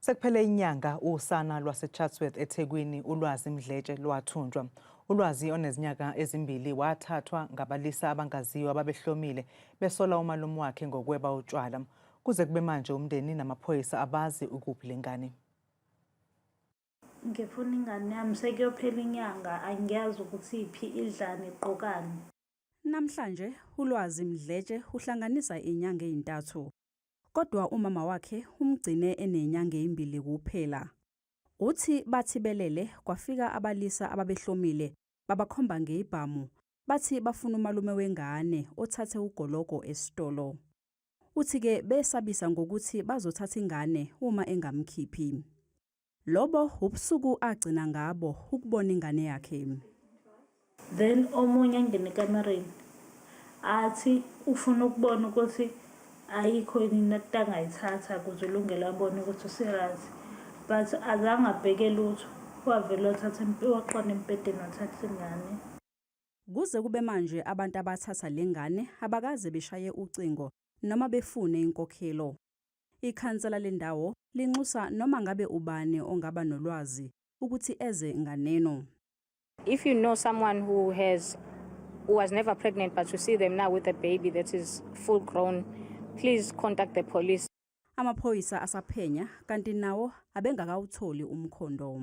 Sekuphele inyanga usana lwaseChatsworth eThekwini uLwazi Mdletshe lwathunjwa. ULwazi onezinyanga ezimbili wathathwa ngabalisa abangaziwa ababehlomile besola umalume wakhe ngokweba utshwala. Kuze kube manje umndeni namaphoyisa abazi ukuphi lengane. Ngifuna ingane yami, sekuyophela inyanga, angiyazi ukuthi iphi, idlani, igqokani. Namhlanje uLwazi Mdletshe uhlanganisa inyanga ezintathu. Kodwa umama wakhe umgcine enenyanga ezimbili kuphela. Uthi bathi belele kwafika abalisa ababehlomile babakhomba ngezibhamu, bathi bafuna umalume wengane othathe ugologo esitolo. Uthi-ke besabisa ngokuthi bazothatha ingane uma engamkhiphi. Lobo ubusuku agcina ngabo ukubona ingane yakhe. Then omunye angene ekamereni athi ufuna ukubona ukuthi ayikho yini into angayithatha ukuze uLungelo abone ukuthi userious, but azange abheke lutho, wavele wathatha, waqonda embhedeni, wathatha ingane. Kuze kube manje abantu abathatha lengane abakaze beshaye ucingo noma befune inkokhelo. Ikhansela lendawo linxusa noma ngabe ubani ongaba nolwazi ukuthi eze nganeno. If you know someone who was never pregnant but you see them now with a baby that is full grown, please contact the police. Amaphoyisa asaphenya kanti nawo abengakawutholi umkhondo.